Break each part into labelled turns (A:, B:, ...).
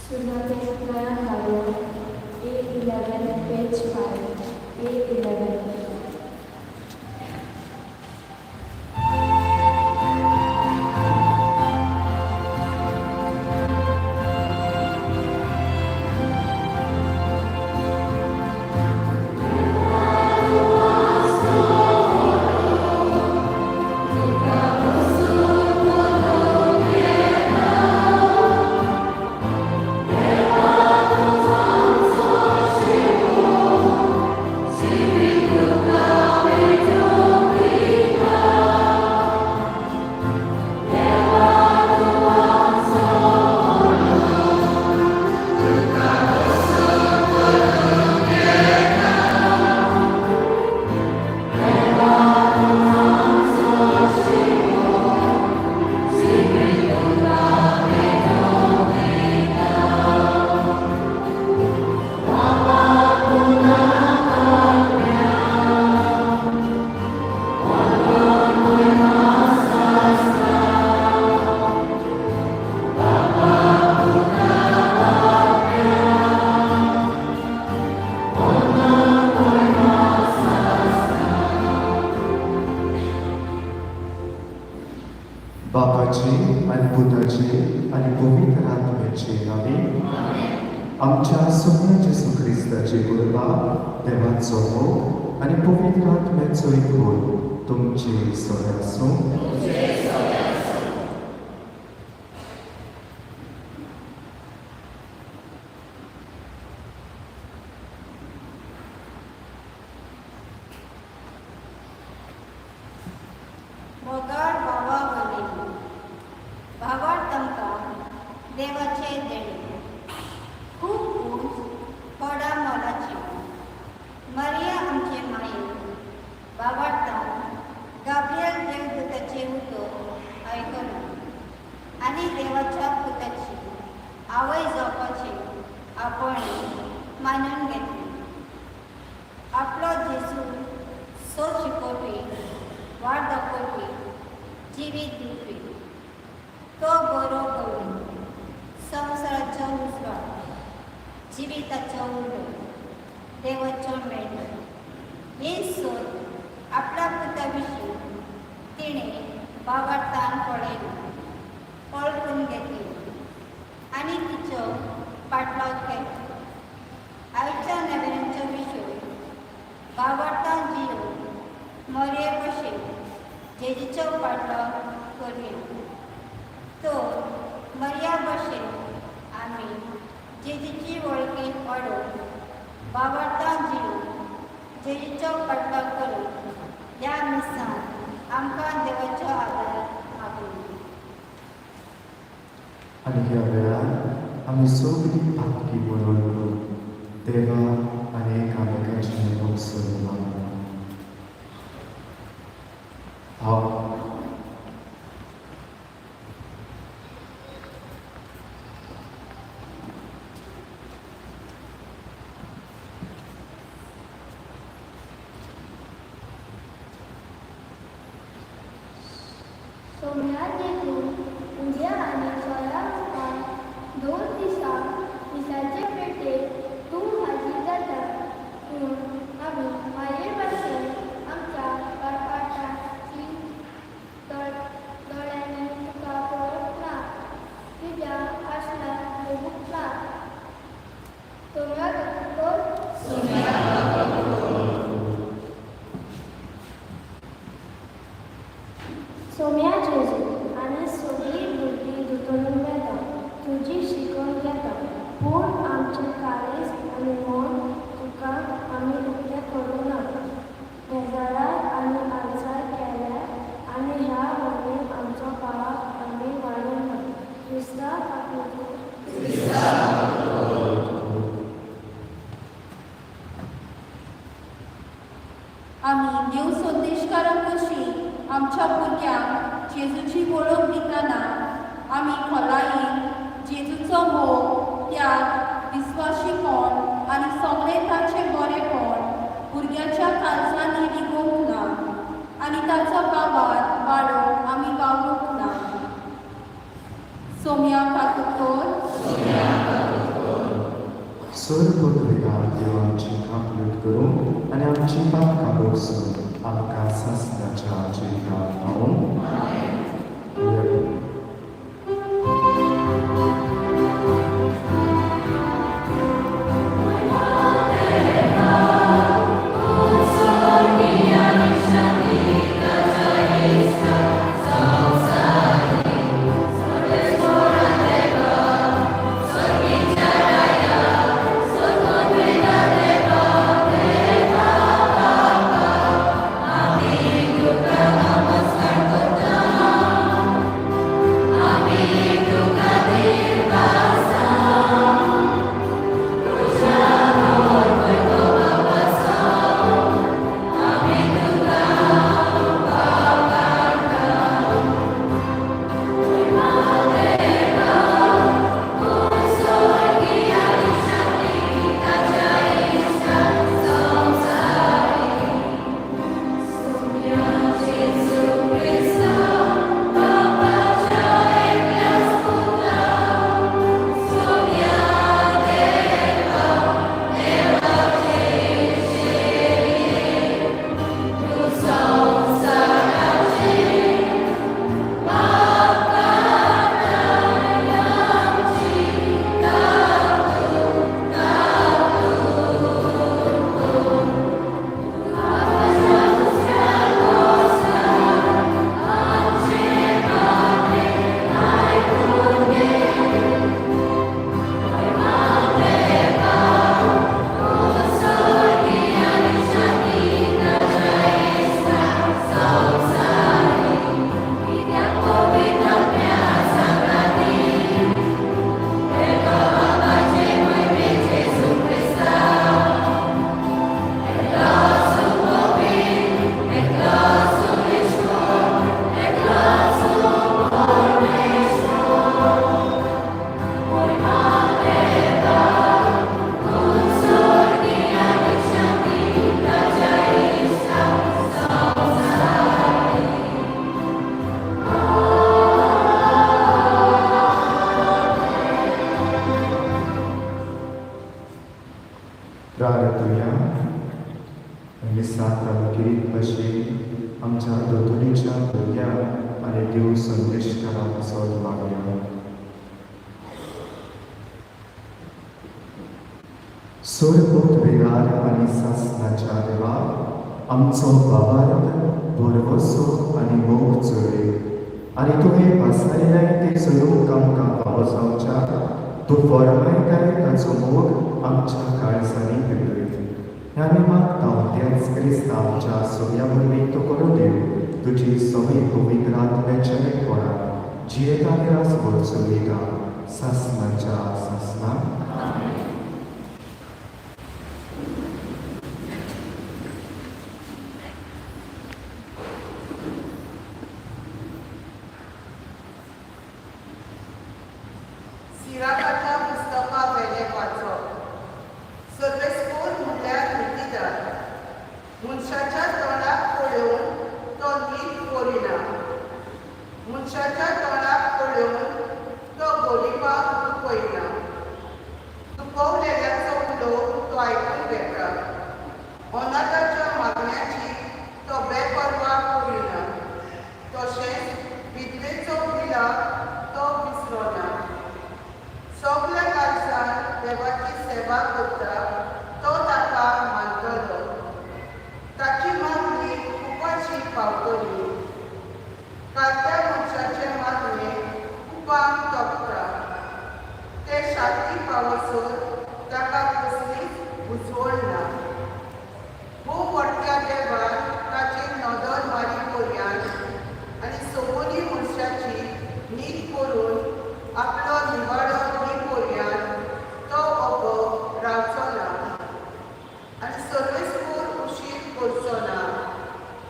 A: सुनापेत नया हारो A11 page 5 A11.
B: बापाची आनी पुताची आनी पवित्र आत्म्याची नांवी. आमच्या सोम्या जेजू क्रिस्ताची कृपा, देवाचो मोग आनी पवित्र आत्म्याचो एकवट तुमचे सगळे आसूं.
C: मोगाळ भावा भयणींनो, भावार्थ तांकां देवाचें देणें खूब उंच कोडा मोलाचें. मरिया आमचे मायेन भावार्थान गाब्रियल देवदूताचें उतर आयकलें आनी देवाच्या पुताची आवय जावपाचें आपोवणें मानून घेतलें. आपलो जेजू सो शिकोवपी, वाट दाखोवपी, जिवीत दिवपी, तो बरो गवळी, संवसाराचो उजवाड, जिविताचो उलो, देवाचो मेंढर हे सोद आपल्या पुता विशीं तिणें भावार्थान पळयलें, वळखून घेतलें आनी तिचो पाटलाव केलो. आयच्या नविनाचो विशय, भावार्थान जिवन मरये भशेन जेजूचो पाटलाव करुया. तर मरिया भशेन आमी जेजूची वळखी वाडोवन भावार्थान जिवन जेजूचो पाटलाव करून ह्या मिसान आमकां देवाचो आदार मागुया.
B: आनी ह्या वेळार आमी सगळीं पातकी म्हणून देवा आनी एकामेकाची भोगसण मागूया. हांव
A: सोम्या जेजू, उज्या आनी सोऱ्या रुपान 2 दिसा मिसाचे पेटेर तूं हाजीर जाता, पूण आमी मारये भाशेन आमच्या कपाटाची दोळ्यांनी तुका पळोवंक ना, तुज्या आसनाक भोगूंक ना. सोम्या काकुळट. सोम्या जेजू, आमी सगळीं भुरगीं दुतोरून वेता, तुजी शिकवण घेता, पूण आमचें काळीज आनी मन तुका आमी उक्तें करूंक ना. बेजाराय आनी आलसाय केल्या आनी ह्या वरवीं आमचो पाप आमी वाडोवंक ना. क्रिस्ता काकुळट.
D: आमी देव संदेशकारां कशी आमच्या भुरग्यांक जेजूची वळख दितना आमी खोलायेन जेजूचो मोग, त्याग, विस्वाशीपण आनी सगळें ताचें बरेपण भुरग्याच्या काळजांनी रिगोवंक ना आनी ताचो भावार्थ वाडोवंक आमी वावरूंक ना. सोम्या काकुळट.
B: सर्व देव आमची कापलूट करूं आनी आमची पातकां भोगसून आमकां सासणाच्या जिवितांत पावूं. प्रार्थुया. मिसांत आमी किरीत भशेन आमच्या दोतोनीच्या भुरग्यांक आनी देव संदेशकारांक चड मागया. सोरपोत वेगार आनी सासणाच्या देवा, आमचो बाबार्थ भरवसो आनी मोग चलय आनी तुवें भासायलाय ते चलूंक आमकां फावो जावच्याक तूं फॉर्मायताय ताचो मोग आमच्या काळजांनी पेटय. हें आमी मागता त्याच क्रिस्ता आमच्या सोम्या वरवीं तो करूं देव तुजी सवय पवित्र आत्म्याच्या एकपणान जियेता आनी रासभर चलयता सासणाच्या सासणाक.
E: सिराकाच्या पुस्तका वेलें वाचप. सर्वेस्पोर म्हळ्यार नितीदार. मनशाच्या तोंडाक पळोवन तो नीत करिना. मनशाच्या तोंडाक पळोवन तो गरिबाक दुखयना. दुखवलेल्याचो उलो तो आयकून घेता. अनाथाच्या मागण्याची तो बेपर्वा करिना. तशेंच विधवेचो विलाप तो विसरना. सगल्या काळजान देवाची सेवा करता तो ताका मानतलो. ताची मागणी उपाशी पावतली. कात्या मनशाचें मागणें उपांक तोपता. ते शांती पावसर ताका कसलीच बुजवण ना. भोव व्हडल्या देवान ताचेर नदर मारी पर्यान आनी सगळी मनशाची नीत करून आपलो निवाडो दी पर्यान तो ओगो रावचो ना आनी सर्वेस्पोर उशीर करचो ना.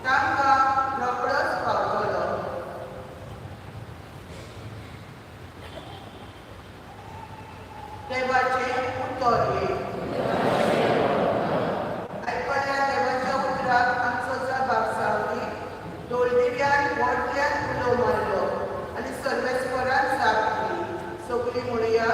E: तांकां रोखडोच पावतलो. देवाचें उतर हें. आयकल्ल्या देवाच्या उतराक आमचो जबाब सावदी. दोळदिव्यान व्हडल्यान उलो मारलो आनी सर्वेस्परान जाप दिली. सगळीं म्हणया.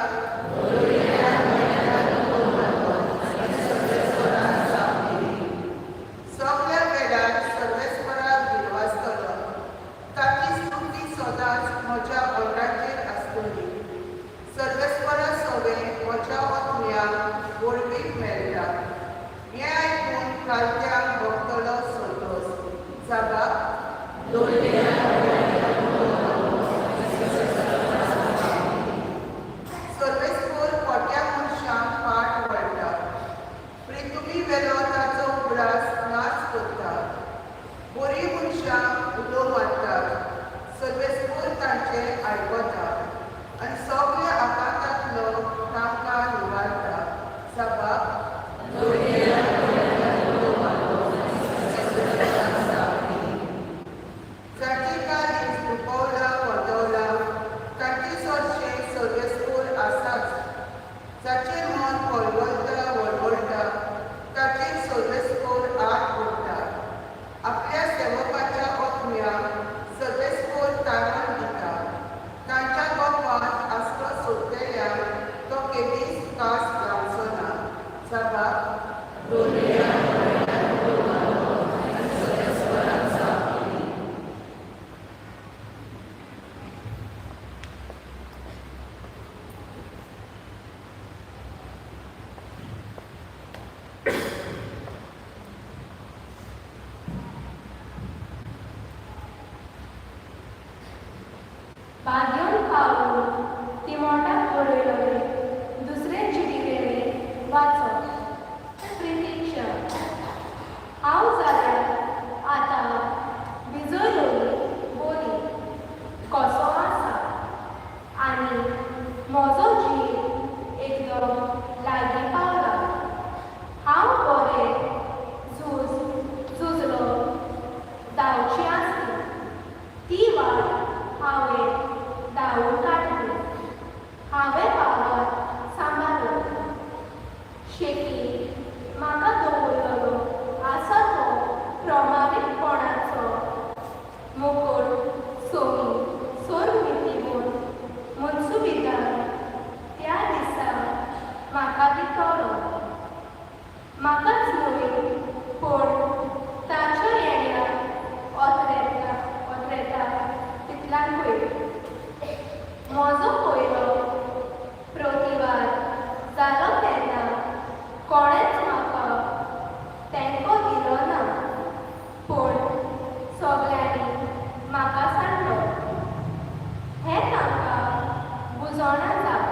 A: जाणा जाव.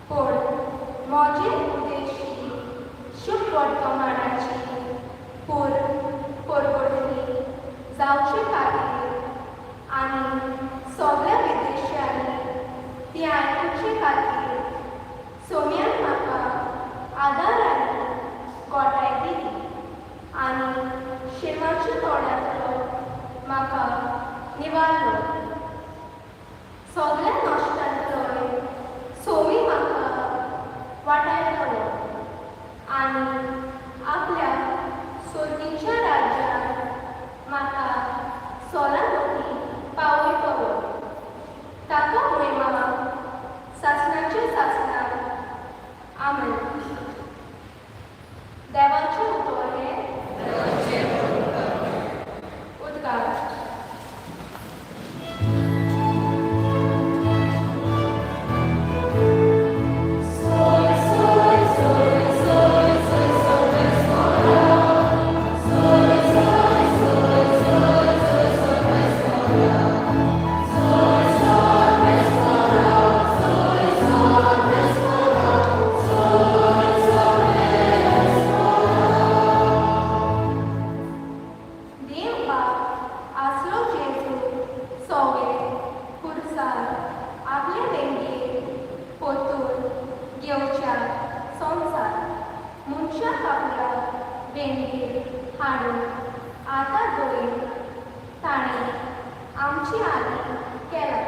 A: पूण म्हजे उद्देशी शुभवर्तमानाची पूर्ण परगटणी जावचे खातीर आनी सगळ्या विदेशांनी ती आयकुचे खातीर सोम्यान म्हाका आदार आनी गोठाय दिली आनी शिरवाच्या तोंडांतलो म्हाका निवारलो. सगळ्या नश्टांतलोय सोमी म्हाका वाटायतलो आनी आपल्या सोर्तीच्या राज्यांत म्हाका सोलामती पावयतलो. ताका म्हयमा सासणाच्या सासणाक. आमेन. देवाचें उतर हें. उद्गार. देव बाप आसलो जेजू सोवे पुरसार आपले वेंगेर पोतून घेवच्या संवसार मनशाक आपल्या वेंगेर हाडून आतां दवरून ताणें आमचे आदी केला.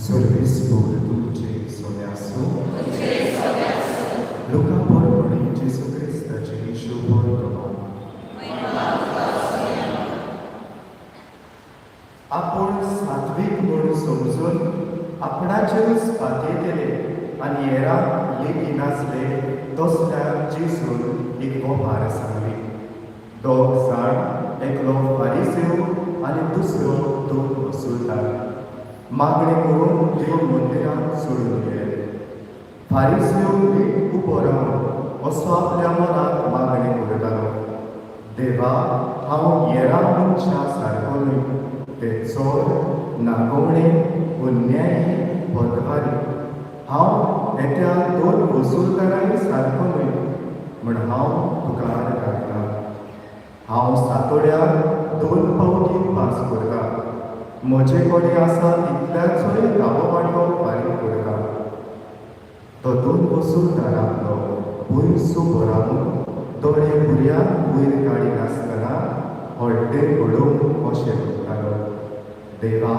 B: सर्वेस्पोर तुमचे सोन्यासो. लुका बरोवणी जेजू क्रिस्ताचे शुभवर्तमान. आपूण सात्वीक म्हूण समजून आपणाचेरूच पातयेतले आनी हेरांक लेगी नासले तसल्या जेजून एक ओपार सांगली. दोग जाण, एकलो फारिसेव आनी दुसरो दोन वसुलदार, मागणें करून देव मंदिरांत सोडून गेले. फारिसेव नीट उबो रावन असो आपल्या मनांत मागणें करतालो, देवा, हांव हेरां मनशां सारको न्हय, ते चोर, नागोवणे, अन्यायी, पदवारी. हांव येत्या दोन वसुलदारांय सारको न्हय, म्हण हांव तुका आर्गां दितां. हांव सातोड्याक दोन पावटी उपास करता. म्हजे कडेन आसा तितल्याचोय धावो वांटो फारीक करता. तो दोन वसुलदार आपलो पयस उबो रावन दोळे भुरग्याक वयर काडिनासतना हड्डें घडोवन अशें म्हणटालो, देवा,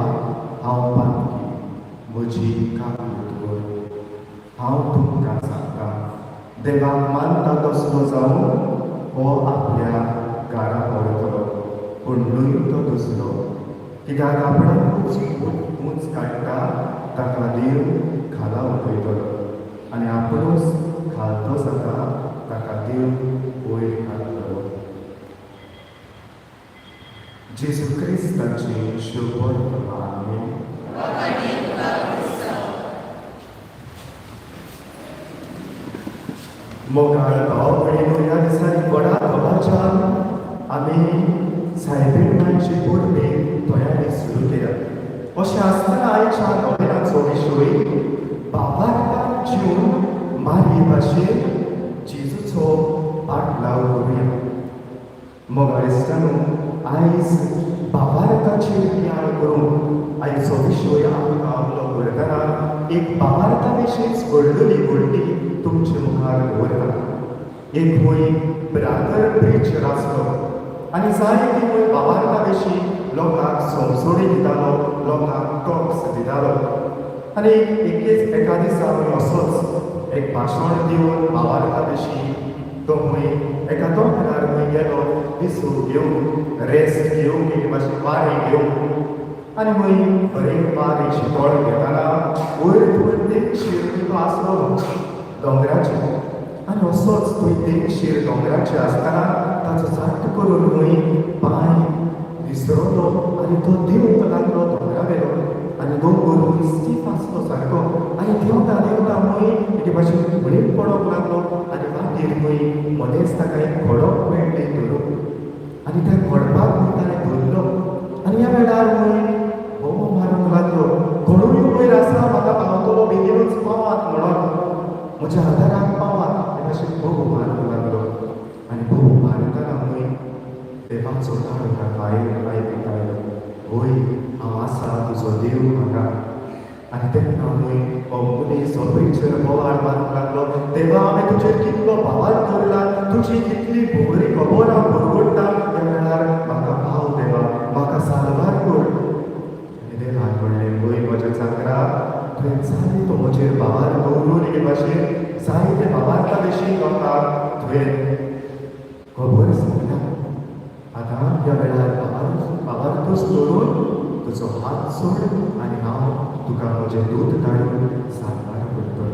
B: हांव पातकी, म्हजी काकूट कर. हांव तुमकां सांगता, देवाक मानता तसलो जावन हो आपल्या घरा पावतलो, पूण न्हय तो दुसरो. कित्याक आपणाकूच उंच काडटा ताका देव खाला उडयतलो आनी आपणूच खालतो जाता ताका देव वयर काडटलो. जेजू क्रिस्ताचे शुभवर्तमान. मोगाळ भाव भयणीनो, ह्या दिसांनी व्हडा दबाज्यान आमी सायबीण मांयची परबी तयारी सुरू केल्या. अशें आसतना आयच्या नोवेनाचो विशय बाबार्तान जीवन मारये भाशेन जेजूचो पाटलाव करुया. मोगाळ इश्टानो, आयज बाबार्ताचेर नियाळ करून आयचो विशय आमकां उलो करतना एक बाबार्ता विशींच घडलेली घडटी तुमचे मुखार दवरता. एक खंय ब्रादर प्रिचर आसलो आनी जायती खंय बाबार्ता विशीं लोकांक समजोणी दितालो, लोकांक टॉक्स दितालो. आनी एकेच एका दिसा खंय असोच एक भाशण दिवन बाबार्ता विशीं तो खंय एका दोंगरार खंय गेलो विसव घेवंक, रेस्ट घेवंक, एक भाशेन वारें घेवंक. आनी खंय बरें वारें शितोळ घेतना वयर थंय तेंगशेर तो आसलो. दोंगराचेर आनी असोच थंय तेंगशेर दोंगराचेर आसतना ताचो साट्ट करून खंय पांय विसरलो आनी तो देंवंक लागलो दोंगरा वेलो आनी दोंगर खंय स्टीप आसलो सारको आनी देंवता देंवता खंय एके भाशेन वळीन पडोंक लागलो आनी मागीर खंय मदेंच ताका एक खडप मेळ्ळें धरूंक आनी त्या खडपाक खंय ताणें धरलो आनी ह्या वेळार खंय बोबो मारूंक लागलो, कोणूय वयर आसा म्हाका पावतलो, बेगीनूच पावात म्हणून, म्हज्या आदाराक पावात हे भाशेन बोबो मारूंक लागलो. आनी बोबो मारतना खंय देवाचो ताळो ताका आयकूंक आयलो, वय हांव आसा तुजो देव म्हाका. आनी तेन्ना खंय हो मनीस हो प्रिचर बोवाळ मारूंक लागलो, देवा हांवें तुजेर कितलो भावार दवरला, तुजी कितली बरी खबर हांव बरगडटा, ह्या वेळार म्हाका पाव देवा, म्हाका साल्वार कर. आनी देवान म्हणलें, वय म्हज्या चाकरा, तुवें जायतो म्हजेर भावार दवरून हे भाशेन जायते भावार्था विशीं लोकांक तुवें खबर सांगल्या, आतां ह्या वेळार भावार्थूच दवरून तुजो हात सोड आनी हांव तुका म्हजें दूत धाडून साल्वार करतलो.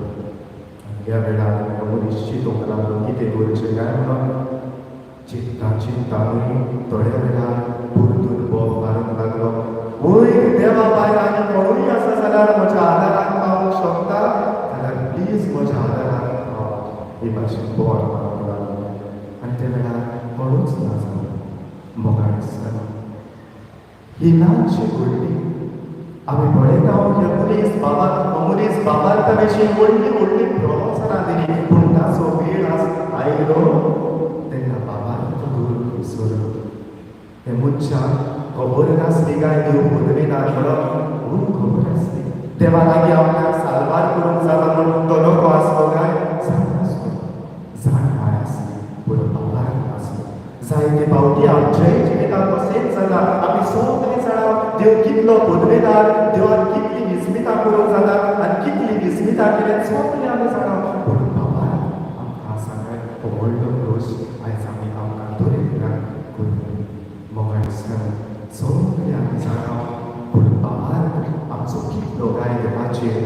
B: आनी ह्या वेळार मनीस चिंतूंक लागलो कितें करचें काय म्हणून. चिंता चिंता न्हय थोड्या वेळार परतून बोब मारूंक लागलो, वय देवा भायर आनी कोणूय आसा जाल्यार म्हज्या आदाराक पावूंक शकता जाल्यार प्लीज म्हज्या आदाराक पाव, हे भाशेन बोवाळ मारूंक लागलो. आनी त्या वेळार कोणूच ना जालो. मोगाळ आसतना ही ल्हानशी घडली आमी पळयता ह्या मनीस बाबा मनीस बाबार्था विशीं व्हडली व्हडली प्रवचनां दिली, पूण ताचो वेळ आयलो तेन्ना बाबार्थ दूर विसरलो. हे मनशाक खबर नासली काय देव बदलिना म्हणून? खूब खबर आसली. देवा लागीं आपल्याक साल्वार करूंक जाता म्हणून तो नको आसलो काय? जाण आसलो, जाणवाय आसली, पूण बाबार्थ नासलो. जायते फावटी आमच्याय जिवितांत तशेंच जाता. आमी सगळे जाणा देव कितलो पदवेदार, देवान कितली विस्मितां करूंक जाता आनी कितली विस्मितां केल्या सगळें आमी जाणा, पूण बाबार्थ आमकां आसा काय? हो व्हडलो दोश आयज आमी आमकां दरेकल्याक करूं. मोगाळ आसतना सगळें आमी जाणा, पूण बाबार्थ आमचो कितलो काय देवाचेर,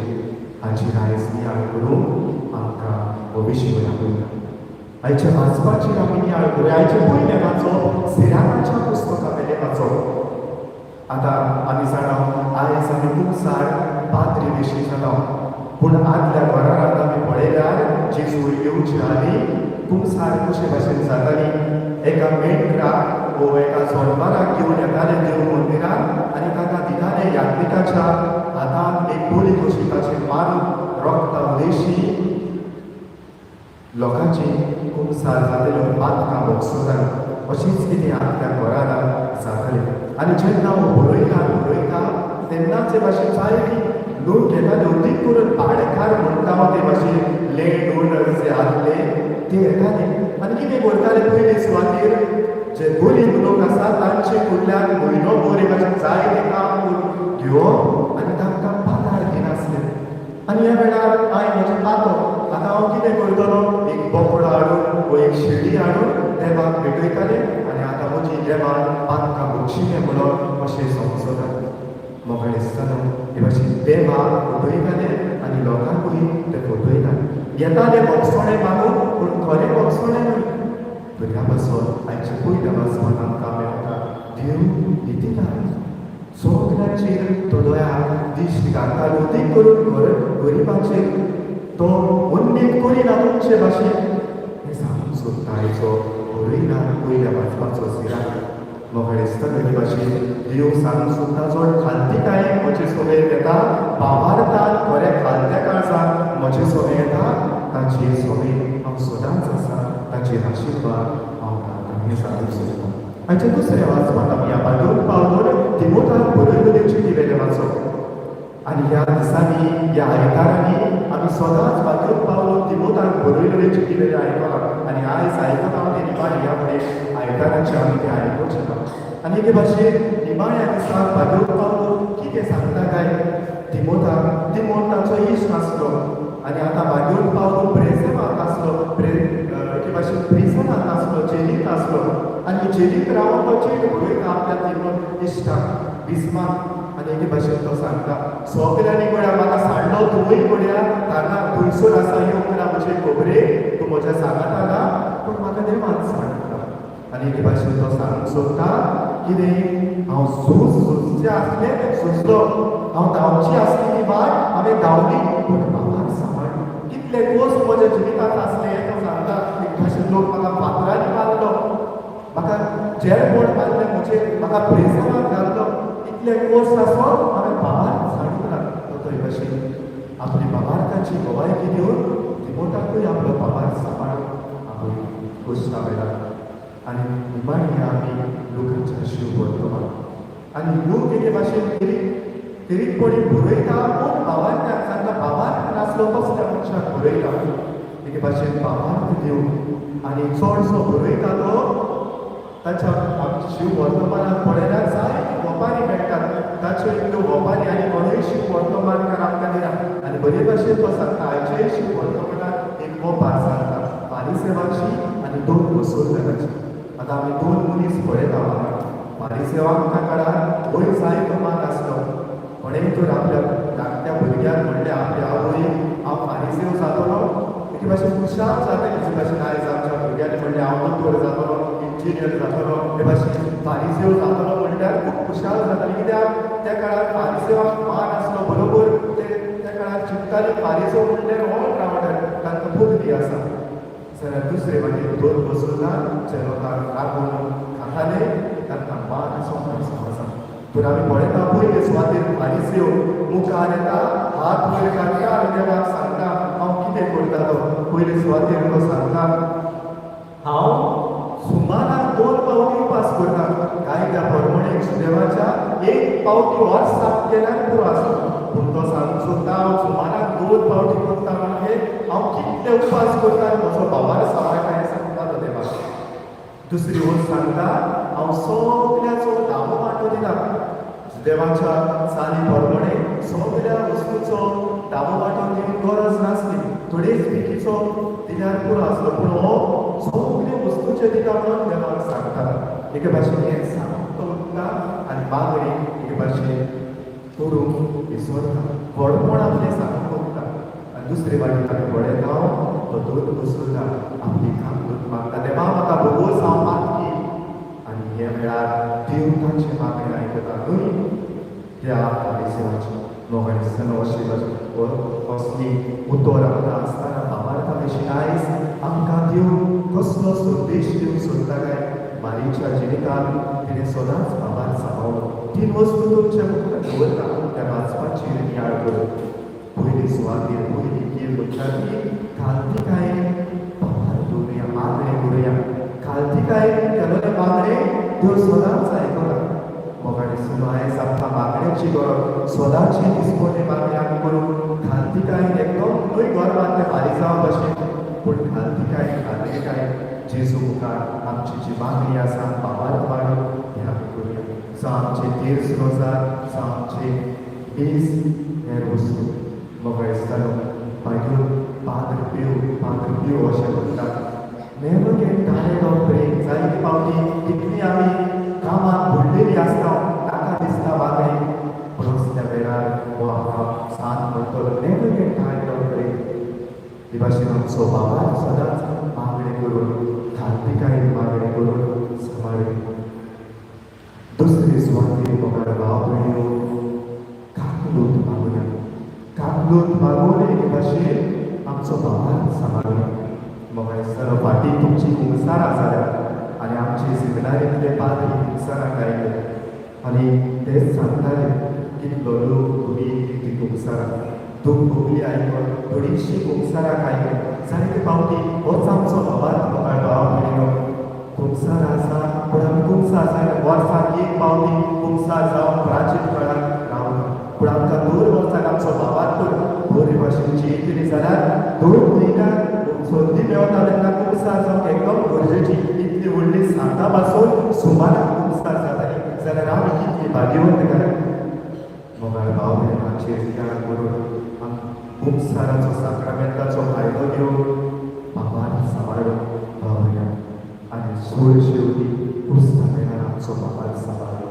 B: हाचेर आयज नियाळ करूंक आमकां हो विशय आपयता. आयच्या वाचपाचेर आमी नियाळ करूया. आयचे पयलें वाचप सिराकाच्या पुस्तका वेलें वाचप. आतां आमी जाणा आयज आमी खुबसार पाद्री विशीं जाणा, पूण आदल्या घरांत आमी पळयल्यार जेजू येवचे आदी कुमसार कशे भाशेन जाताली. एका मेंढराक वो एका जनवराक घेवन येताले देव मंदिरात आनी ताका दिताले यात्रिकाच्या हातांत एक बोली कशी, ताचेर मारून रोगता उदेशी लोकांची कुमसार जालेलो पातकां भोगसताली. अशीच कितें आदल्या घरांत जातालें. आनी जेन्ना हांव बरयता बरयता तेन्नाच हे भाशेन जायती लोक येताले, अदीक करून भाडेकार म्हणटा ते भाशेन लँड ओनर्स जे आसले ते येताले आनी कितें करताले, पयले सुवातेर जे गरीब लोक आसा तांचे कडल्यान म्हयनो भर हे भाशेन जायतें काम करून घेवप आनी तांकां पगार दिनासले. आनी ह्या वेळार हांवें म्हजें पातो आतां हांव कितें करतलो, एक बोकडो हाडून वो एक शेळी हाडून देवाक भेटयताले आनी आतां म्हजी देवान पातकां बक्षिलें म्हणून अशें समजताले. मोगाळ आसतना हे भाशेन देवाक फटयताले आनी लोकांकूय ते फटयताले. येताले भोगसणें मागूंक, पूण खरें भोगसणें न्हय. तर ह्या पासून आयचे पयल्या वाचपाक आमकां मेळटा, देव नितीदार, सगळ्यांचेर तो दया दिश्ट घालता, अदीक करून गरिबांचेर तो उन्नेत करिना तुमचे भाशेन, हें सांगूंक सोदता आयचो बरयना पयल्या वाचपाचो सिराक. मोगाळ आसतना हे भाशेन देव सांगूंक सोदता, जो खालतीकायेन म्हजे सोबेत येता, बाबार्थान खऱ्या खालत्या काळजान म्हजे सोबे येता, ताचे सोबे हांव सदांच आसा, ताचेर आशिर्वाद हांव घालता, हें सांगूंक सोदता. आयच्या दुसऱ्या वाचपाक आमी ह्या पादून पावलोन तिमोताक बरयलेले चिटी वेलें वाचप. आनी ह्या दिसांनी, ह्या आयतारांनी आमी सदांच पाद्रून पावलोन तिमोताक बरयलेले चिटी वेलें आयकलां आनी आयज आयकता हांव तें निमाणें. ह्या फुडें आयताराचें आमी तें आयकुचें ना. आनी एके भाशेन निमाण्या दिसाक पाद्रून पावलो कितें सांगता काय तिमोताक? तिमोत ताचो इश्ट आसलो आनी आतां पाद्रून पावलो प्रेजेमांत आसलो, एके भाशेन प्रिजनांत आसलो, जेलींत आसलो. आनी जेलींत रावन तो चीट बरयता आपल्या तिमोत इश्टाक बिस्माक आनी एके भाशेन तो सांगता, सगल्यांनी गड्या म्हाका सांडलो, तुवूय गड्या तांगा थंयसर आसा, येवंक ना म्हजे खबरेक, तूं म्हज्या सांगाता ना, पूण म्हाका देवान सांडला. आनी एके भाशेन तो सांगूंक सोदता कितें, हांव झूज झुजचें आसलें तें झुजलो, हांव धांवची आसली ती वाट हांवें धांवली, पूण बाबाक सांबाळ्ळो. कितले कोस म्हज्या जिवितांत आसले हें तो सांगता. एक भाशेन लोक म्हाका फातरांनी मारलो, म्हाका जेरबोट मारलें, म्हजेर म्हाका प्रेसनांत घातलो, इतले कोस आसो हांवें बाबाक सांडूंक ना. तो थंय भाशेन आपली बाबार्थाची गवायकी दिवन तिमोताकूय आपलो बाबार सांबाळून आपली घोशणा मेळटा. आनी निमाणी आमी लोकांच्या शिव वर्तमान आनी लोक एके भाशेन खेरीतपणी बरयता, पूण भावार्थान सांगता, भावार्थ नासलो कसल्या मनशाक बरयता. एके भाशेन भावार्थ दिवन आनी चडसो बरयता तो ताच्या. आमच्या शिव वर्तमानात पळयल्यार जायते वपारी मेळटात, ताच्यो इतल्यो वपारी आनी कोणूय शिव वर्तमानकार आमकां दिना. आनी बरे भाशेन तो सांगता, आयच्याय शिव वर्तमानात एक वपार सांगता, फारिसेवाची आनी दोन वसोलदाराची. आतां आमी दोन मनीस पळयता हांगा. फारिसेवांक त्या काळार वयर जायतो मान आसलो. कोणेंय तर आपल्या धाकट्या भुरग्याक म्हणलें आपल्या आवय, हांव फारिसेव जातलो, एके भाशेन खुशाल जाता. एके भाशेन आयज आमच्या भुरग्यांनी म्हणलें हांव दोतोर जातलो, इंजिनियर जातलो, हे भाशेन फारिसेव जातलो म्हणल्यार खूब खुशाल जाताली. कित्याक त्या काळार फारिसेवाक मान आसलो, बरोबर ते त्या काळार चिंतताले फारिसेव म्हणल्यार ऑल रावंडर, तांकां पदवी आसा. जाल्यार दुसरे वाटेन दोन वसुलदार जे लोकांक राखून खाताले, तांकां मान आसो समाजान. तर आमी पळयता, पयले सुवातेर फारिसेव मुखार येता, हात वयर काडटा आनी देवाक सांगता हांव कितें करता तो. पयले सुवातेर तो सांगता, हांव सुमाराक 2 पावटी उपास करता. कायद्या प्रमाणे देवाच्या एक पावटी वर्साक केल्यार पुरो आसता, पूण तो सांगूंक सोदता हांव सुमाराक 2 पावटी करता, म्हणजे हांव कितले उपास करता आनी म्हजो भावार सांबाळटा हें सांगता तो देवाक. दुसरी वस्त सांगता, हांव सगल्याचो धावो वांटो दिता. देवाच्या चाली प्रमाणे सगल्या वस्तूचो धावो वांटो दिवंक गरज नासली, थोडेच पिकीचो दिल्यार पुरो आसलो, पूण हो सगळे वस्तूचे दिता म्हणून देवाक सांगता. एके भाशेन हें सांगून तो उरता आनी मागणी एके भाशेन करूंक विसरता, व्हडपण आपलें सांगूंक उरता. आनी दुसरे वाटेन आमी पळयता, तो दोन वसुलदार आपली कामदूत मागता, देवा म्हाका भोगोस, हांव मागती. आनी हे वेळार देव ताचे मागणें आयकता, न्हय त्या फारिसेवाची. मोगाळ अशी असली उतर आमकां आसतना भावार्था विशीं आयज आमकां देव कसलो संदेश दिवंक सोदता काय? मारीच्या जिवितांत तिणें सदांच बाबार सांबाळ्ळो. तीन वस्तू तुमच्या मुखार दवरता, त्या वाचपाची नियाळ करून. पयली सुवातेर पयली कील म्हणटा ती खालतीकायेन बाबार दवरुया, मागणें करुया. खालतीकायेन केलोलें मागणें देव सदांच आयकता. मोगाळ आयज आमकां मागण्याची गरज. सदांची दिसपडे मागणी आमी करूं खालतीकायेन, एकदम न्हय गर्वान ते फारिसांवा भशेन, पूण खालतीकायेन, खात्रीकायेन जेजू मुखार आमची जी मागणी आसा, बाबार मागणी, ती आमी करुया. जावं आमचे तेर्स रोजार, जावं आमचे मीस, हेर वस्तू. मोगाळ दिसतालो, मागीर पाद्र पियो, पाद्र पियो अशें म्हणटात. Never get tired of praying. जायते फावटी इतली आमी कामाक बुडलेली आसता, नाका दिसता मागणी, पूण असल्या वेळार हो आमकां सांत म्हणटलो, never get tired of praying. ही भाशेन आमचो बाबा सदांच मागणें करून, खालतीकायेन मागणें करून सांबाळ्ळी. दुसरे सुवातेर मोगाळ भाव भयणीयो, काकलूत मागुया. काकलूत मागून एके भाशेन आमचो बाबा सांबाळुया. मोगाळ सर, फाटीं तुमची कुमसारां जाल्या आनी आमचे सेमिनारींतले पाद्री कुमसारांक आयले आनी तेच सांगताले, कितलो लोक तुमी ती कुमसारां दूख भोगली आयकून थोडीशी कुमसाराक आयले. जायते फावटी होच आमचो बाबा. मोगाळ भाव भयणीनो, कुमसार आसा, पूण आमी कुमसार जायना. वर्साक एक पावटी कुमसार जावन प्राचीन काळाक रावना, पूण आमकां दर वर्साक आमचो बाबा तर बरे भाशेन जियेतली जाल्यार 2 म्हयन्याक संदी मेवता तेन्ना कुमसार जावंक एकदम गरजेची. इतली व्हडली सांता पासून सुमाराक कुमसार जाताली, जाल्यार आमी कितली भाग्यवंत काय? मोगाळ भाव भयणांचेर विचार करून कुमसाराचो साक्रामेंताचो फायदो घेवन बाबान सांबाळ्ळो भाव भयणा. आनी सोड शेवटी क्रिस्ता वेळार आमचो बाबान सांबाळ्ळो.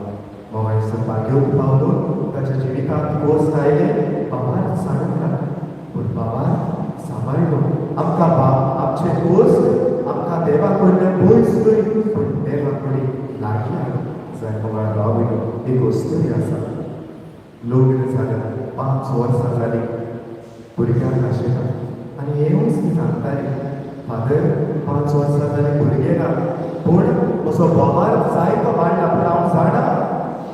B: मोगाळ भाग्यवंत पावलो, ताच्या जिवितांत कोस आयले. पूण बाबान सांबाळ्ळो आमकां. बाब आमचे दोस्त आमकां देवा कडल्यान पयस करी, पूण देवा कडेन लागीं हाडूं जाय. मोगाळ भाव भयणीं, एक वस्तूय आसा. लग्न जालें, 5 वर्सां जालीं, भुरग्यांक आशिल्लें आनी येवच ती सांगताली, फादर, 5 वर्सां जालीं भुरगें ना, पूण म्हजो बोवाळ जायतो वाडला, पूण हांव जाणा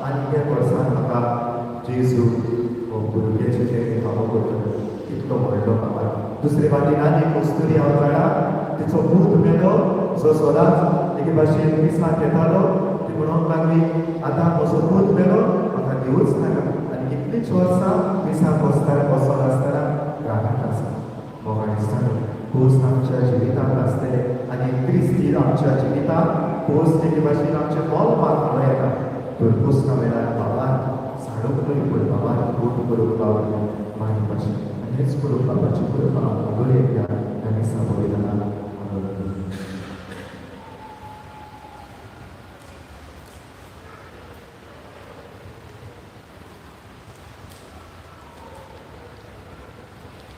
B: आनी एक वर्सान म्हाका जेजू हो भुरग्याचें तें फावो करतलो. इतलो व्हडलो बाबा. दुसरे वाटेन आनी एक वस्तुरी हांव जाणा, तिचो पूत मेलो, जो सदांच एके भाशेन मिसाक येतालो. ती म्हणूंक लागली, आतां म्हजो पूत मेलो, म्हाका देवूच नाका. आनी कितलींच वर्सां मिसाक वचतना वचोन आसतना घरांत आसा. मोगाळ इश्टांनो, खोस आमच्या जिवितांत आसतले आनी क्रिस्ती आमच्या जिवितांत खोस एके भाशेन आमचें मोल मात येता. तर पोसना वेळार बाबान साडूंक न्हय, पूण बाबान गोट करूंक पावले माई भाशेन. आनी हेच करूंक बाबाची कृपा आमकां दर एकल्या ह्या मिसा पळयतना.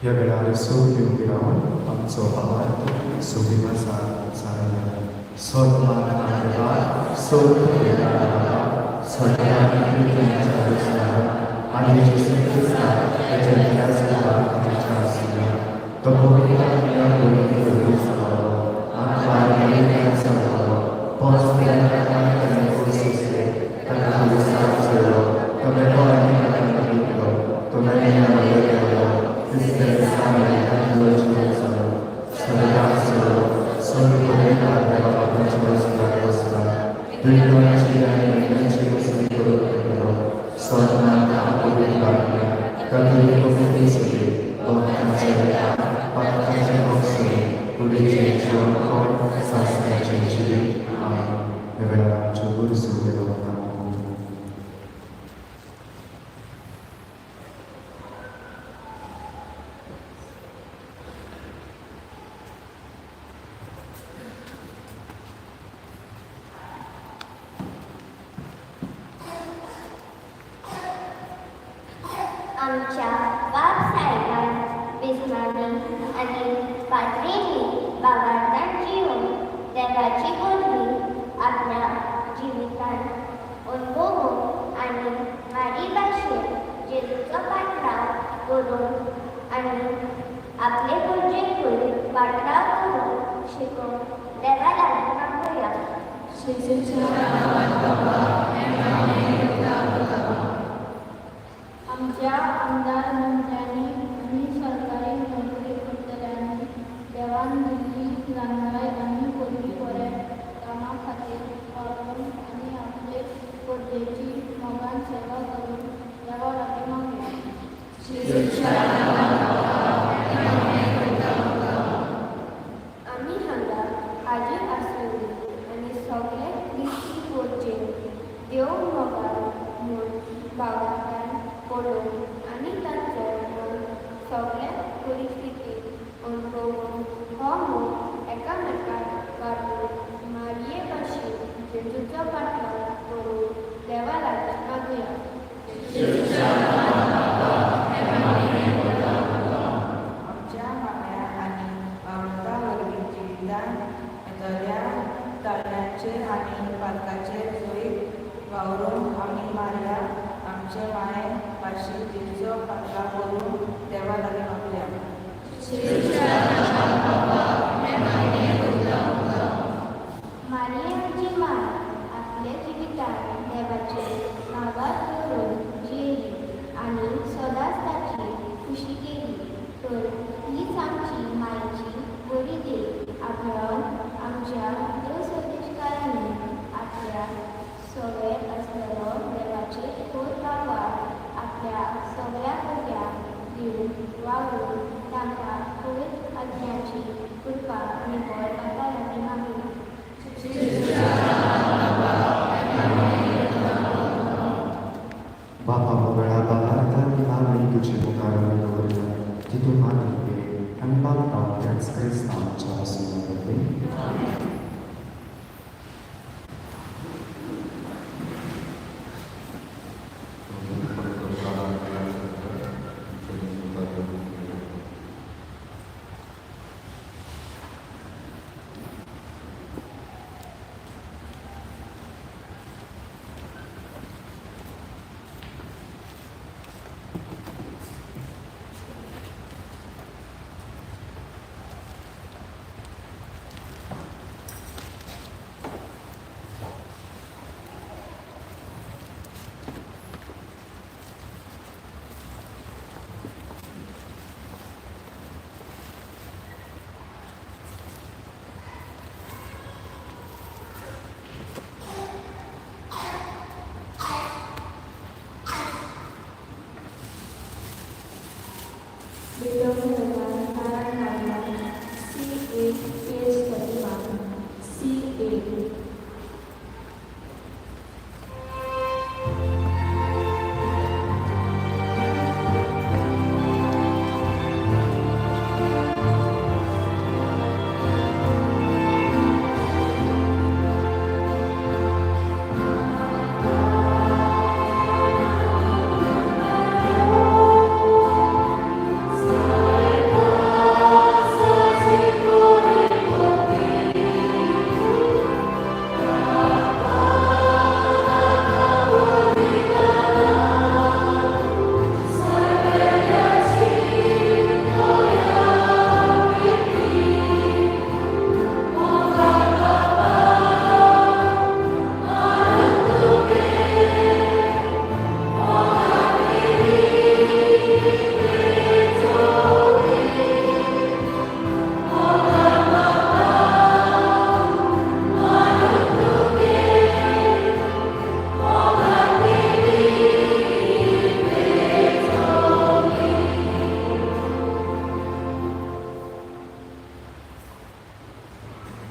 B: ह्या वेळार सगळीं उबी रावन आमचो भावार्थ सोबी भासार सारया. सन्मान देवा, सगळ्या आनी जेजू क्रिस्ता ताच्या तुमच्या आसुया. तो पवित्र ह्या वेळार आमच्यो गरजो देवा मुखार.
A: आमच्या बाब साहेबान, बिस्मांनी आनी पाद्रींनी भावार्थान जिवन देवाची बोली आपल्या जिवितान अणभवून आनी मारी भाशेन जेजूचो पाटलाव करून आनी आपले गरजेकूय पाटलाव करून शिकूंक देवा लागीं मागुया.
D: जेजूच्या नांवान बाबा, आमेन. आमच्या आमदार मंत्र्यांनी आनी सरकारी नोकरी करतल्यांनी देवान दिल्ली जाणवाय आनी पदवी बऱ्या कामा खातीर वापरून आनी आपले प्रजेची मोगान सेवा करून देवा लागीं मागुया. जेजूच्या नांवान बाबा, आमेन.
A: आमी हांगा हाजीर आसलेली आनी सगळे क्रिस्ती पोरचेन देव मोगाळ म्हूण भावार्थान पळोवन आनी तांचो मोग सगळ्या परिस्थितींत अणभवून हो मोग एकामेकाक वांटून मारये भाशेन जेजूचो पाटलाव करून देवा लागीं मागुया.
D: जेजूच्या नांवान बाबा, आमेन.
F: आमच्या माम्या आनी भावंडा वरवीं जिवितांत येतल्या ताळ्यांचेर आनी पातकाचेर जैत वावरून आमी मारया आमचे माये भाशेन जेजूचो पाटलाव करून देवा लागीं मागुया.
D: जेजूच्या नांवान बाबा, आमेन.
A: मारी आमची माय आपल्या जिवितांत देवाचे भावार्थ करून जियेली आनी सदांच ताची खुशी केली, तर हीच आमची मायची बरी देख आपणावन आमच्या देव संदेशकारांनी आपल्या सगळे आसलेलो देवाचेर खोर भावार्थ आपल्या सगळ्या भुरग्यांक दिवन वावरून तांकां पवित्र आत्म्याची कृपा आनी बळ बाबा लागीं मागुया.
D: जेजूच्या नांवान बाबा, आमेन.
B: बापा मोगळा बाबांनी ही मागणी तुजे मुखार आमी दवरल्या, ती तूं मागणी घे. आमी मागता त्याच क्रिस्ता आमच्या आसून वरवीं.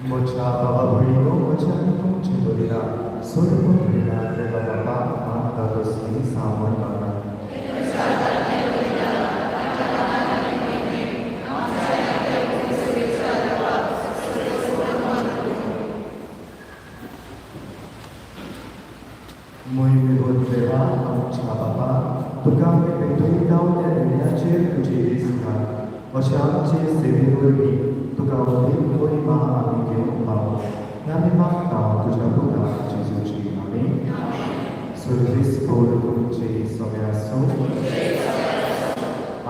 B: म्हज्या बाबा भयणीनो, म्हज्या आनी तुमचे बलिदान सर्व प्रेरणा देवा बाबा मानता तसली सामन मागता. मोहिमेवत देवा आमच्या बाबा, तुका आमी पेटयता त्या देण्याचेर तुजी दिसता अशें आमचे सेवे वरवीं तुका अदीक महिमा आमी घेवंक पावो हें आमी मागता तुज्या पुता जेजूची. आमी सर्वेस्पोर तुमचे सगळे आसूं.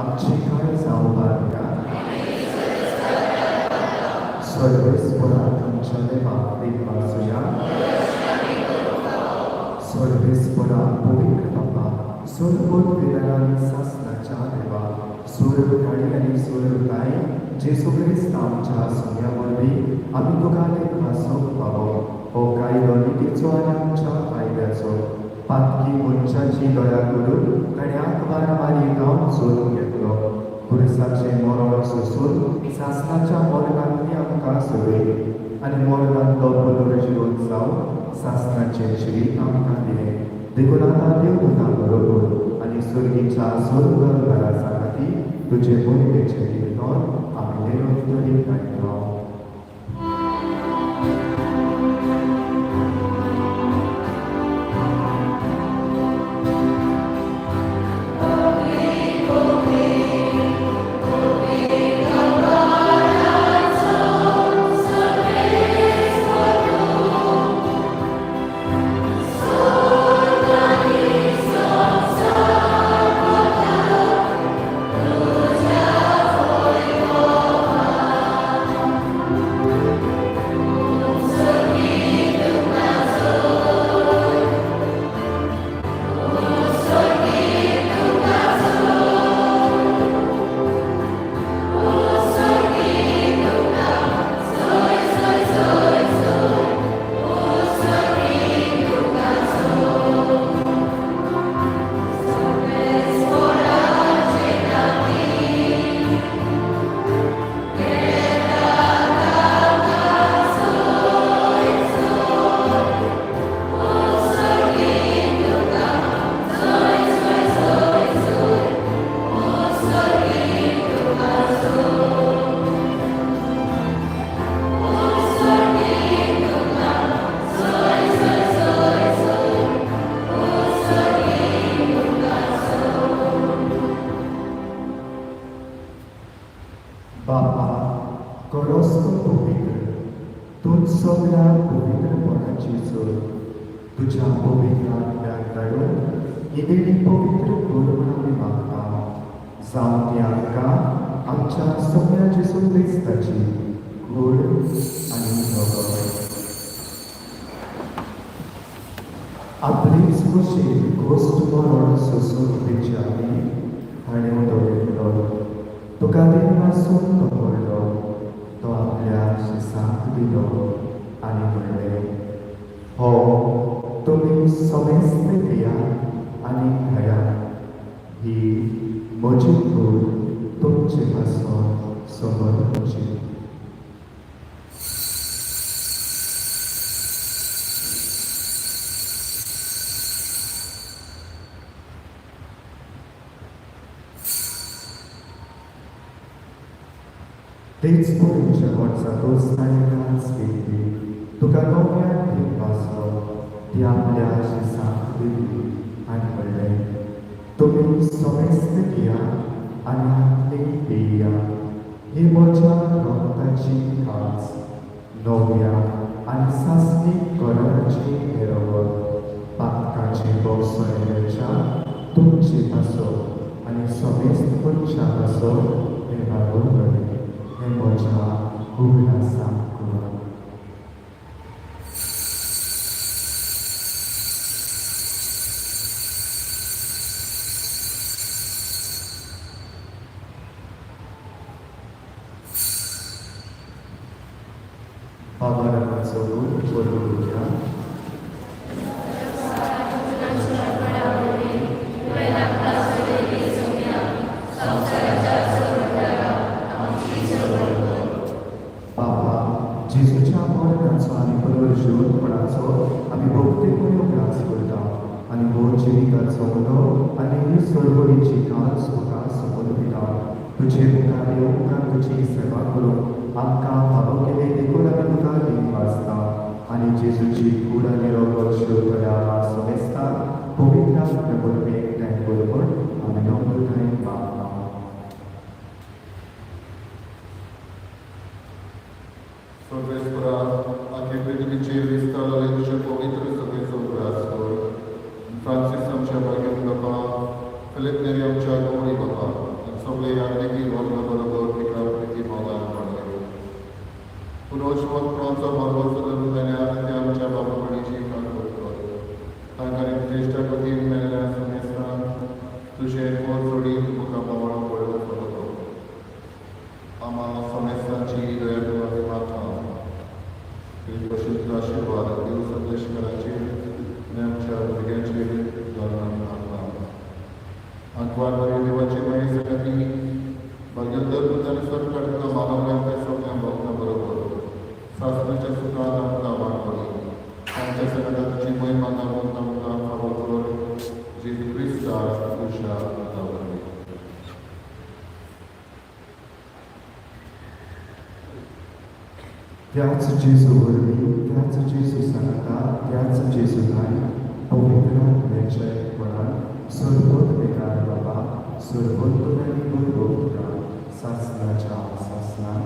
B: आमची काळजां उबारया. सर्वेस्पोराक आमच्या देवाक देव आसुया. सर्वेस्पोरा पवित्र बाबा, सर्वोत वेदनांनी सासनाच्या देवा, स्वर्ग धणी आनी स्वर्ग ताई जेजू क्रिस्त आमच्या सोन्या वरवीं आमी तुका लेखासूंक पावो. हो कायदो नितीचो आनी आमच्या फायद्याचो. पातकी मनशाची दया करून ताणें आंकवार मारी गांव जोडून घेतलो. पुरसाचें मरण सोसून सासनाच्या मरणांतली आमकां सोडयली आनी मरणांतलो पुनर्जिवन जावन सासनाचें जिवीत आमकां दिलें. देखून आतां देवदूतां बरोबर आनी सुर्गीच्या स्वर्ग घरा सांगाती तुजे मोहिमेचें कीर्तन आमी निरंतरी गायता. बापा, करोस तूं पवित्र, तूं सगळ्या पवित्रपणाची जोड. तुज्या पवित्र आत्म्याक धाडून ही देणी पवित्र कर म्हूण आमी मागता. जावं ती आमकां आमच्या सगळ्या जेजू क्रिस्ताची कूड आनी रगत. आपलीच कुशीन घोस्त मरण सोसून दिवच्या आदी ताणें उदक घेतलो. तुका देवासून तो पडलो. तो आपल्या शिसाक दिलो आनी म्हणलें, हो तुमी समेस्त घेयात आनी खायात. ही म्हजी कूड तुमचे पासून समर्पची. तेच परी जेवण जातूच ताणें कांच घेतली. तुका नव्यान थेंब वाचलो. ती आपल्या शिसाक दिली आनी म्हणलें, तुमी समेस्त घेयात आनी हातली पिया. ही म्हज्या रक्ताची कांच, नव्या आनी सासणीक कराराची हें रगत. पातकाची भोगसण मेळच्या तुमचे पासत आनी समेस्त मनशां पासत हें भागोवपणी. हें म्हज्या उगडासाक करात. बाबा नामाचो गुण बरोवया. बाबा, जेजूच्या आनी पुनर्जीवनपणाचो आमी भक्तीपूर्ण उगडास करता आनी हो जिविताचो उलो आनी ही चळवळीची कांच तुका समर्पिता. तुजे मुखार येवंक तुजी सेवा करूंक आमकां फावो केले देखून आमी तुका दिनवासता आनी जेजूची कूड आनी रगत शिवतल्या समेस्ताक पवित्र आत्म्या वरवीं एकठांय कर म्हूण आमी नम्रतायेन मागता.
G: सर्वेस्परा, आखे पृथ्वीचेर विस्तारलेले तुजे पवित्र सभेचो उगडास कर. फ्रांसीस आमच्या भाग्यन बापा, फिलीप नेरी आमच्या गौरी बापा आनी सगळे यादनिकी वर्ग बरोबर तिका प्रिती मोगान पडले. पुनर्जीवनपणाचो भरवंसो धरून मेल्या ते आमच्या बाबा भयणीची काकूट कर. तांकां ज्येश्ठा वतीन मेल्ल्या समेस्तांक तुजें कोर जोडीन मुखा बोवाळ पडलो फरक. आमा समेस्तांची दया आमी मागता. तुजी भशेन आशिर्वाद देव संदेशकाराचेर आनी आमच्या भुरग्यांचेर घालून आमी मागता. आंकवार बरे देवाची माये सगळ्यांनी भाग्य धर्म आनी सरकार तुका मानवल्या त्या सगळ्या भक्तां बरोबर सासणाच्या सुखान आमकां वांटोली. तांच्या सगळ्या तुजी महिमा गावून आमकां फावो कर, जेजू क्रिस्ता तुज्या पुता वरवीं.
B: त्याच जेजू वरवीं, त्याच जेजू सांगाता, त्याच जेजू न्हाय पवित्र आत्म्याच्या एकपणान सर्वोत्मेकार बाबा, सर्वोत्तम आनी वैभव तुका सासणाच्या सासणां.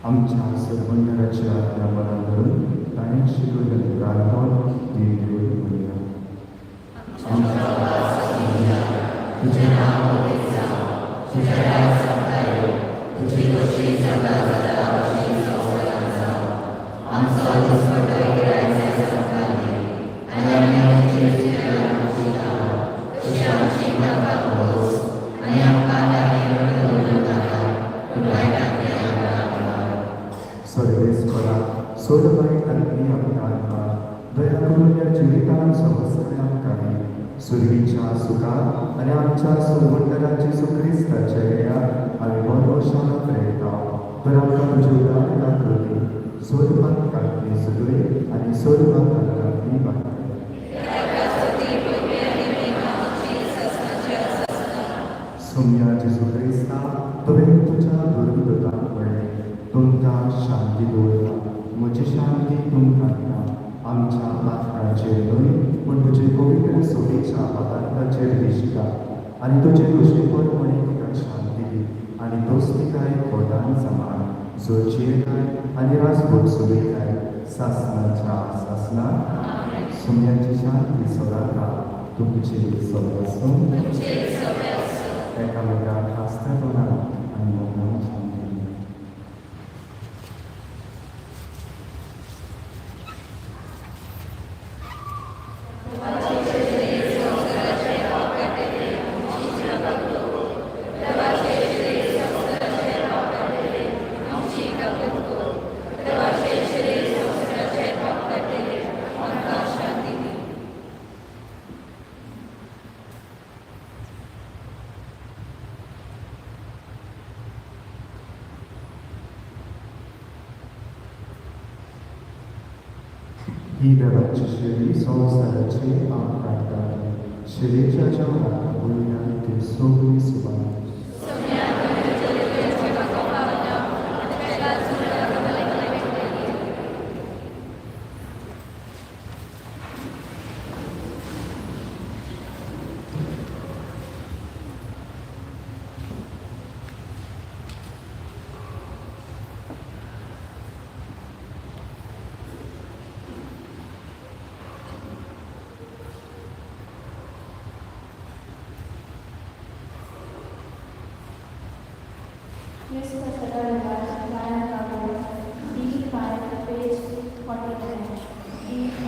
B: आमच्या सरबंदराची आज्ञा मनान धरून ताणें शिकयलें प्रार्थन देव देव म्हणया. आमच्या बाबा, तुजें नांव पवित्र जावं, तुजें राज आमकां येवं, तुजी खोशी सर्गात जाता तशी संवसारांत जावं. आमचो दिसपट्टो गिरायक आमकां दी आनी आमी आमचे चुकल्यार माफी तशी आमची नाका भोगोस आनी आमकां लागीं दवरूं नाका, पूण वायटांतल्यान आमकां वाटाय. सर्वेस्परा, सोड वायटांतली आमकां आत्मा, दया करून ह्या जिवितान समजतले आमकां दी सुरवीच्या सुखात आनी आमच्या सरवंडरा जेजू क्रिस्ताच्या येया आमी भरवशान प्रेरता. तर आमकां तुजी उदार काकृती सोडपांतली सुदय आनी सोडपांतली वाटाय. सोम्या जेजू क्रिस्ता, तुवें तुज्या धर्मदूतांक म्हणलें, तुमकां शांती दवरता, म्हजी शांती तुमकां दिता. आमच्या पातकांचेर न्हय, पूण तुजे पवित्र सभेच्या पदार्थाचेर दिश्टा आनी तुजे खुशे प्रमाणे तिका शांती दी आनी दोस्तिकाय खोदान समान जो जियेताय आनी राजभोग सुरयताय सासणाच्या सासणा. सुम्याची शांती सदांकाळ तुमची सदा आसूं. एकामेकांक हांसत्या तोंडान आनी मोगान शांती दिया. ही देवाची शेळी संवसाराची पाप काडटा. शेळीच्या जेवणाक वयल्यान ती सगळी सुवात.
A: Miss Pasada Lion Cabo, D5, page 49. D5.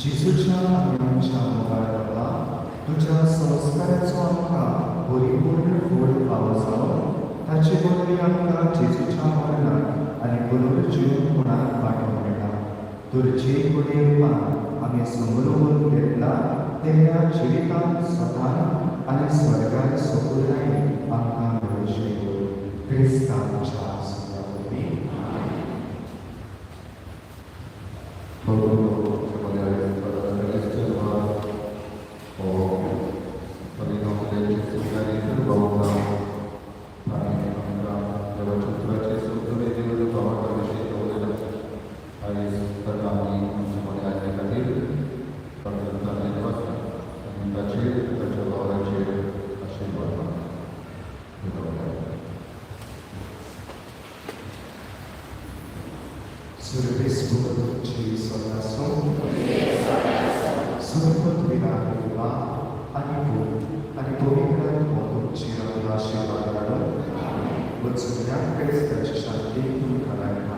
B: जेजूच्या आनी आमच्या मोगाळ बाबा, तुज्या संस्काराचो आमकां परिपूर्ण फळ फावो जावन ताचे वरवीं आमकां जेजूच्या मरणाक आनी पुनर्जीवनपणाक वांटो मेळटा. तर जे कडेन रुपान आमी समरोवन घेतला ते ह्या जिवितांत सदां आनी स्वर्गार सपुरायेन आमकां मेळचें. क्रिस्ता आमच्या सोम्या वरवीं. सुरवेस तुमची सदासो सुरपत विना आनी पूत आनी पवित्र आत्मो तुमची आशीर्वाद हाडून वचुंया. क्रिस्ताची शांती तुमकां मेळटा.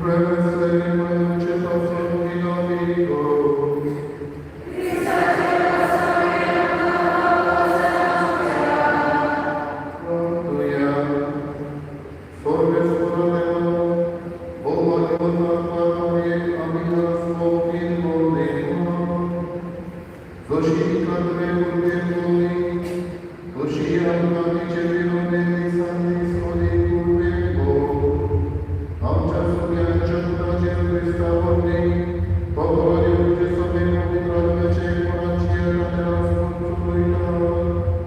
G: Благослови моя чета Thank you.